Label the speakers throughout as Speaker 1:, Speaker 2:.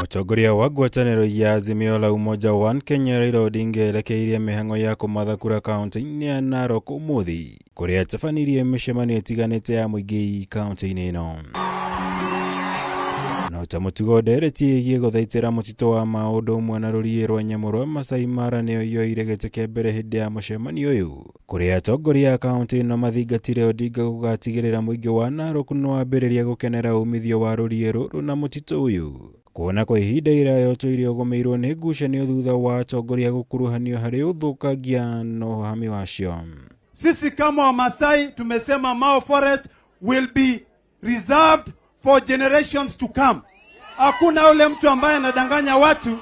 Speaker 1: Mũtongoria wa ngwatanĩro ya Azimio la Umoja One Kenya Raila Odinga erekeirie mĩhang'o ya kũmatha kura kaunti-inĩ ya Narok ũmũthĩ kũrĩa atabanirie mĩcemanio ĩtiganĩte ya mũingĩ kaunti-inĩ ĩno. No ta mũtugo, ndereti ĩgiĩ gũthaitĩra mũtitũ wa Mau ũndũ ũmwe na rũriĩ rwa nyamũ rwa Masai Mara nĩyo yoire gĩtĩ kĩa mbere hĩndĩ ya mũcemanio ũyũ, kũrĩa atongoria a kaunti ĩno mathingatire Odinga gũgatigĩrĩra mũingĩ wa Narok nĩwambĩrĩria gũkenera umithio wa rũriĩ rũrũ na mũtitũ ũyũ, kuona kwa ihinda iraya ũtũire ũgũmĩirwo nĩ ngucanio thutha wa atongoria gũkuruhanio harĩ ũthũkangia na ũhami wacio.
Speaker 2: Sisi kama Wamasai tumesema Mau Forest will be reserved for generations to come. Hakuna ule mtu ambaye anadanganya watu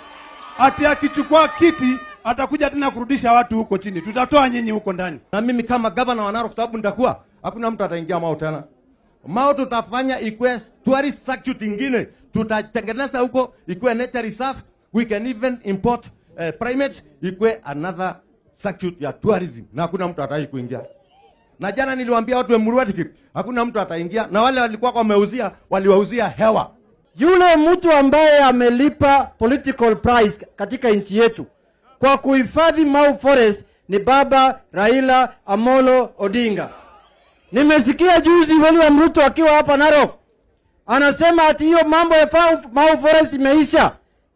Speaker 2: ati akichukua kiti atakuja tena kurudisha watu huko chini. Tutatoa nyinyi huko ndani.
Speaker 3: Na mimi kama gavana wa Narok, sababu nitakuwa, hakuna mtu ataingia Mau tena. Mau tutafanya ikuwe tourist circuit ingine, tutatengeneza huko ikuwe nature reserve. We can even import primates, ikuwe another circuit ya tourism, na hakuna mtu atai kuingia. Na jana niliwaambia watu wa Emurua Dikirr, hakuna mtu ataingia, na wale walikuwa wameuzia, waliwauzia hewa.
Speaker 4: Yule mtu ambaye amelipa political price katika nchi yetu kwa kuhifadhi Mau Forest ni Baba Raila Amolo Odinga. Nimesikia juzi William Ruto akiwa hapa Narok anasema ati hiyo mambo ya Mau Forest imeisha.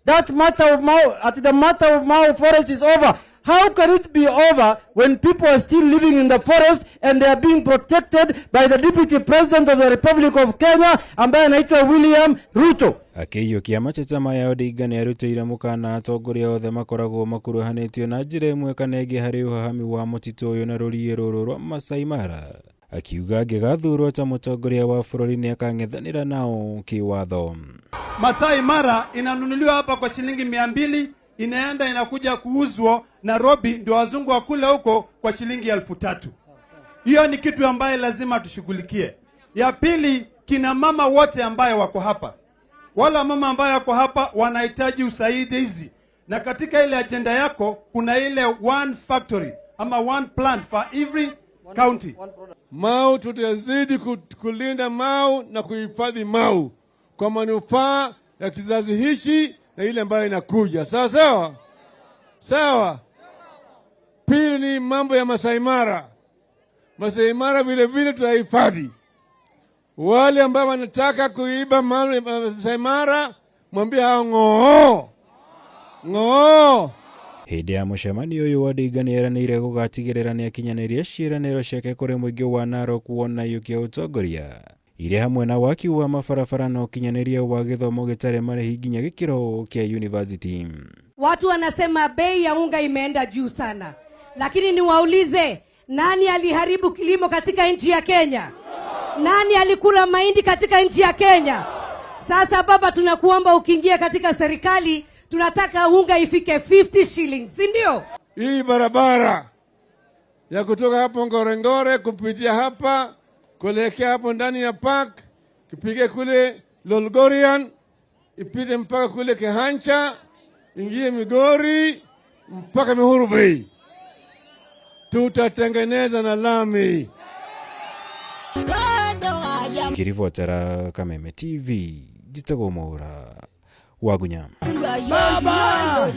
Speaker 4: That matter of Mau, ati the matter of Mau Forest is over. How can it be over when people are still living in the forest and they are being protected by the Deputy President of the Republic of Kenya ambaye anaitwa William Ruto?
Speaker 1: Akĩiyũkia mateta maya, Odinga nĩarutĩire mũkana atongoria othe makoragwo makuruhanĩtio na njĩra ĩmwe kana ĩngĩ harĩ ũhahami wa mũtitũ ũyũ na rũriĩ rũrũ rwa Masai Mara, akiuga angĩgathurwo ta mũtongoria wa bũrũri nĩakang'ethanĩra nao kĩwatho.
Speaker 2: Masai Mara inanunuliwa hapa kwa shilingi 200, inaenda inakuja kuuzwa Nairobi, ndio wazungu wa kule huko kwa shilingi 3,000. Hiyo ni kitu ambaye lazima tushughulikie. Ya pili, kina mama wote ambaye wako hapa, wala mama ambaye wako hapa wanahitaji usaidizi, na katika ile ajenda yako kuna ile one factory ama one plant for every county.
Speaker 5: Mau tutazidi kulinda Mau na kuhifadhi Mau kwa manufaa ya kizazi hichi na ile ambayo inakuja. Sawa sawa sawa. Pili ni mambo ya Masai Mara. Masai Mara vile vile tutahifadhi. Wale ambao wanataka kuiba mali Masai Mara, mwambie hao ng'oo ng'oo.
Speaker 1: Hĩndĩ ya mũcemanio ũyũ, Odinga nĩeranĩire gũgatigĩrĩra nĩakinyanĩria ciĩranĩro ciake kũrĩ mũingĩ wa Narok wona aiyũkia ũtongoria, irĩ hamwe na waki wa mabarabara na ũkinyanĩria wa gĩthomo gĩtarĩ marĩhi nginya gĩkĩro kĩa university.
Speaker 6: Watu wanasema bei ya unga imeenda juu sana, lakini niwaulize, nani aliharibu kilimo katika nchi ya Kenya? Nani alikula mahindi katika nchi ya Kenya? Sasa baba, tunakuomba ukiingia katika serikali, tunataka unga ifike 50 shillings, si ndio?
Speaker 5: Hii barabara ya kutoka hapo Ngorongoro kupitia hapa kuelekea hapo ndani ya park, kipige kule Lolgorian, ipite mpaka kule Kehancha, ingie Migori mpaka Muhuru Bay. Tutatengeneza na lami.
Speaker 1: Ngĩribotera Kameme TV, njĩtagwo Mwaũra Wagunya.
Speaker 4: Baba!